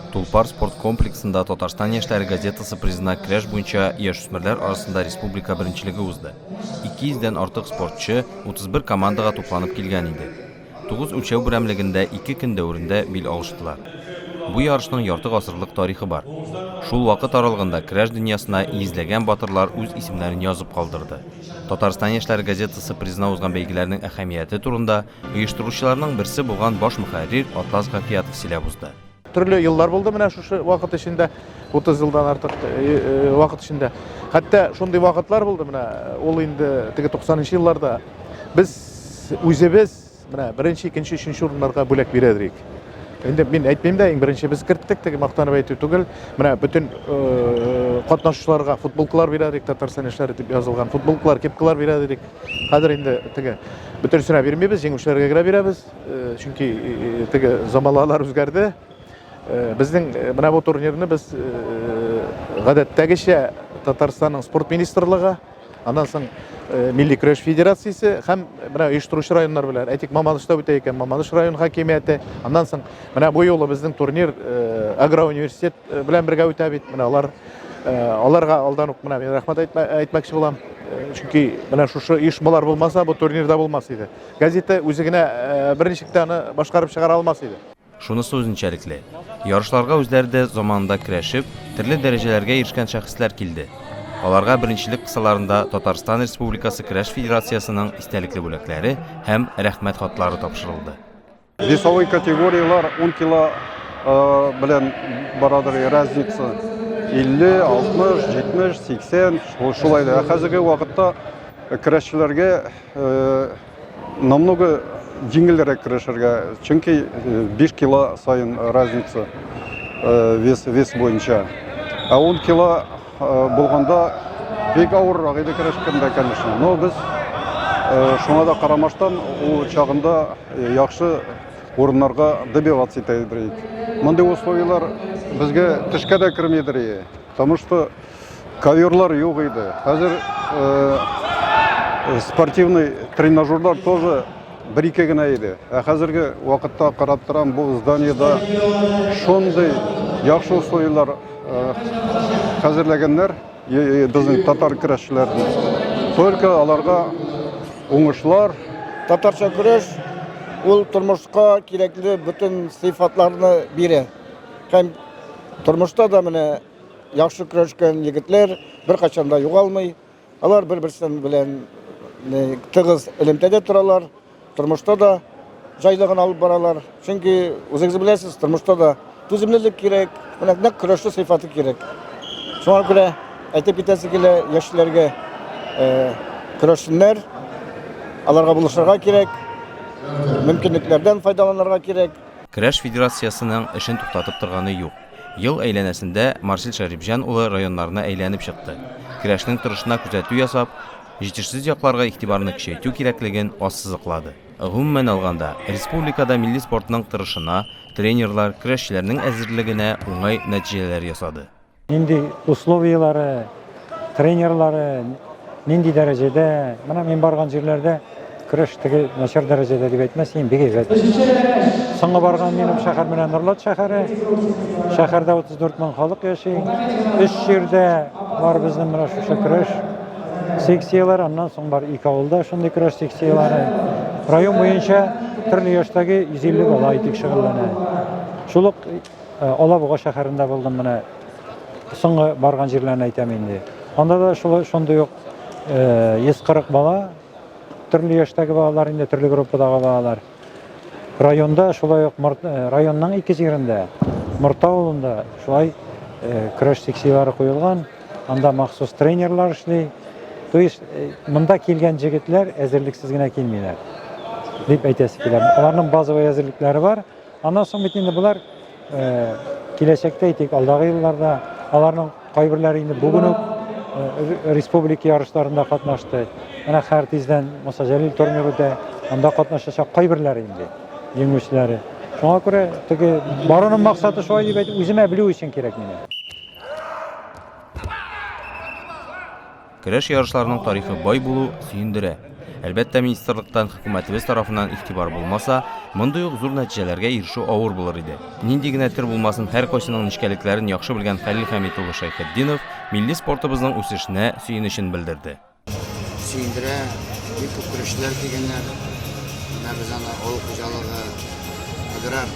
Тулпар спорт комплексында Татарстан яшьләре газетасы призына көрәш буенча яшүсмерләр арасында республика беренчелеге узды. 200 дән артык спортчы 31 командага тупланып килгән иде. Тугыз үлчәү берәмлегендә ике көн дәверендә бил алыштылар. Бу ярышның ярты гасырлык тарихы бар. Шул вакыт аралыгында көрәш дөньясына йөзләгән батырлар үз исемнәрен язып калдырды. Татарстан яшьләре газетасы призына узган бәйгеләрнең әһәмияте турында оештыручыларның берсе булган баш мөхәррир Атлас Гафиятов сөйләп узды. Төрле еллар булды менә шушы вакыт эчендә, 30 елдан артык вакыт эчендә. Хәтта шундый вакытлар булды менә, ул инде теге 90 нчы елларда без үзебез менә беренче, икенче, өченче урыннарга бүләк бирә идек. Инде мин әйтмим дә, иң беренче без керттек, теге мактанып әйтү түгел. Менә бөтен катнашучыларга футболкалар бирә идек, Татарстан яшьләре дип язылган футболкалар, кепкалар бирә идек. Хәзер инде теге бөтенесенә бирмибез, җиңүчеләргә генә бирәбез. Чөнки теге заманалар үзгәрде. Безнең менә бу турнирны без гадәттәгечә Татарстанның спорт министрлыгы, аннан соң Милли көрәш федерациясе һәм менә оештыручы районнар белән, әйтик, Мамадышта үтә икән, Мамадыш район хакимияте, аннан соң менә бу юлы безнең турнир агроуниверситет белән бергә үтә бит. Менә алар аларга алдан ук менә мин рәхмәт әйтмәкче булам. Чөнки менә шушы оешмалар булмаса, бу турнир да булмас иде. Газета үзе генә берничек тә аны башкарып чыгара алмас иде. Шунысы үзенчәлекле, ярышларга үзләре дә заманында көрәшеп, төрле дәрәҗәләргә ирешкән шәхесләр килде. Аларга беренчелек кысаларында Татарстан Республикасы Көрәш федерациясенең истәлекле бүләкләре һәм Рәхмәт хатлары тапшырылды. Весовой категорияләр 10 кило белән барадыр, разница 50, 60, 70, 80, шулай да. Ә хәзерге вакытта көрәшчеләргә Намного җиңелрәк көрәшергә, чөнки 5 кило саен разница вес, вес буенча. Ә 10 кило булганда бик авыррак иде көрәшкәндә, конечно. Но без шуңа да карамастан, ул чагында яхшы урыннарга добиваться итә идек. Мондый условияләр безгә төшкә дә кермидер, потому что Коверлар юк иде. Хәзер э, спортивный тренажерлар тоже бер-ике генә иде. Ә хәзерге вакытта карап торам, бу зданиедә шундый яхшы условияләр э, хәзерләгәннәр безнең татар көрәшчеләрен. Только аларга уңышлар. Татарча көрәш ул тормышка кирәкле бөтен сыйфатларны бирә. Һәм тормышта да менә Яхшы көрәшкән егетләр беркайчан да югалмый. Алар бер-берсен белән тыгыз элемтәдә торалар. Тормышта да җайлы гына алып баралар. Чөнки үзегез беләсез, тормышта да түземлелек кирәк, менә нәкъ көрәшче сыйфаты кирәк. Шуңа күрә әйтеп китәсе килә яшьләргә көрәшсеннәр, аларга булышырга кирәк, мөмкинлекләрдән файдаланырга кирәк. Көрәш федерациясенең эшен туктатып торганы юк. Ел әйләнәсендә Марсель Шәрипҗан улы районнарны әйләнеп чыкты. Көрәшнең торышына күзәтү ясап, җитешсез якларга игътибарны көчәйтү кирәклеген ассызыклады. Гомумән алганда, республикада милли спортның торышына, тренерлар, көрәшчеләрнең әзерлегенә уңай нәтиҗәләр ясады. Нинди условияләре, тренерлары нинди дәрәҗәдә. Менә мин барган җирләрдә көрәш теге начар дәрәҗәдә дип әйтмәс идем, бик әйбәт. Соңгы барган минем шәһәр менә Норлат шәһәре. Шәһәрдә 34 мең халык яши. Өч җирдә бар безнең менә шушы көрәш секцияләре, аннан соң бар ике авылда шундый көрәш секцияләре. Район буенча төрле яшьтәге 150 бала әйтик шөгыльләнә. Шул ук Алабуга шәһәрендә булдым менә. Соңгы барган җирләрне әйтәм инде. Анда да шулай шундый ук 140 бала, төрле яшьтәге балалар инде, төрле группадагы балалар. Районда шулай ук районның ике җирендә, Морта авылында шулай көрәш секцияләре куелган. Анда махсус тренерлар эшли. То есть монда килгән җегетләр әзерлексез генә килмиләр дип әйтәсе килә. Аларның базовый әзерлекләре бар. Аннан соң бит инде болар э, киләчәктә әйтик, алдагы елларда аларның кайберләре инде бүген үк э, республика ярышларында катнашты. Менә хәр тиздән Муса Җәлил турниры үтә, анда катнашачак кайберләре инде җиңүчеләре. Шуңа күрә теге баруның максаты шулай дип әйтеп, үземә белү өчен кирәк миңа. Көрәш ярышларының тарихы бай булу сөендерә. Әлбәттә, министрлыктан, хөкүмәтебез тарафыннан игътибар булмаса, мондый ук зур нәтиҗәләргә ирешү авыр булыр иде. Нинди генә төр булмасын, һәркайсының нечкәлекләрен яхшы белгән Хәлил Хәмит улы Шәйхетдинов милли спортыбызның үсешенә сөенечен белдерде. Сөендерә, бик күп көрәшчеләр килгәннәр. Менә без аны авыл хуҗалыгы аграр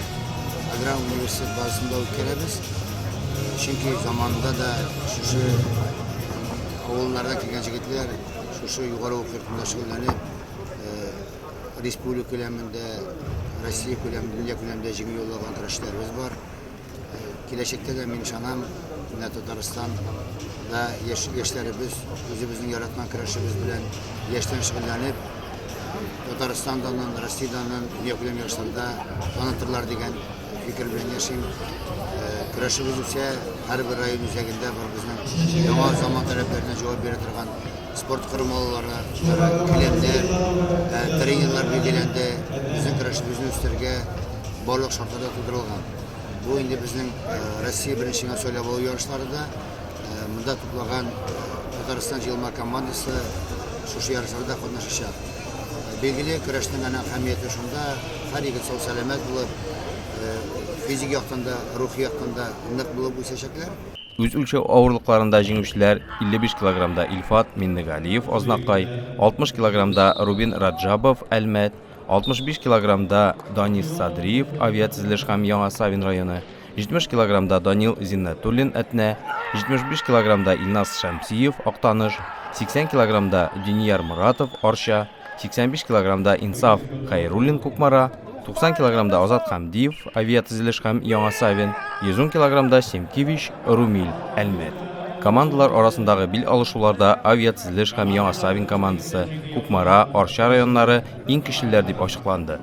аграр университет базасында үткәрәбез. Чөнки заманында да шушы авыллардан килгән җегетләр шушы югары уку йортында шөгыльләнеп, республика күләмендә, Россия күләмендә, дөнья күләмендә җиңү яулаган көрәшчеләребез бар. Киләчәктә дә мин ышанам, менә Татарстанда яшь, яшьләребез үзебезнең яраткан көрәшебез белән яшьтән шөгыльләнеп, Татарстан данын, Россия данын дөньякүләм ярышларда танытырлар дигән фикер белән яшим. Көрәшебез үсә, һәрбер район үзәгендә бар безнең яңа заман таләпләренә җавап бирә торган спорт корылмалары, келәмнәр, тренерлар билгеләнде. Безнең көрәшебезне үстерергә барлык шартлар да тудырылган. Бу инде безнең Россия беренчелегенә сайлап алу ярышлары да. Монда туплаган Татарстан җыелма командасы шушы ярышларда катнашачак. Билгеле, көрәшнең әнә әһәмияте шунда, һәр егет сау-сәламәт булып, физик яктан да, рухи яктан да нык булып үсәчәкләр. Үз үлчәү авырлыкларында җиңүчеләр 55 килограммда Илфат Миннегалиев, Азнакай, 60 килограммда Рубин Раджабов, Әлмәт, 65 килограммда Данис Садриев, Авиатөзелеш һәм Яңа Савин районы, 70 килограммда Данил Зиннәтуллин, Әтнә, 75 килограммда Илназ Шәмсиев, Актаныш, 80 килограммда Динияр Моратов, Арча, 85 килограммда Инсаф Хәйруллин, Кукмара, 90 килограммда Азат Хәмдиев, Авиатөзелеш һәм Яңа Савин, 110 килограммда Семкевич Румиль, Әлмәт. Командалар арасындагы бил алышуларда Авиатөзелеш һәм Яңа Савин командасы, Кукмара, Арча районнары иң көчлеләр дип ачыкланды.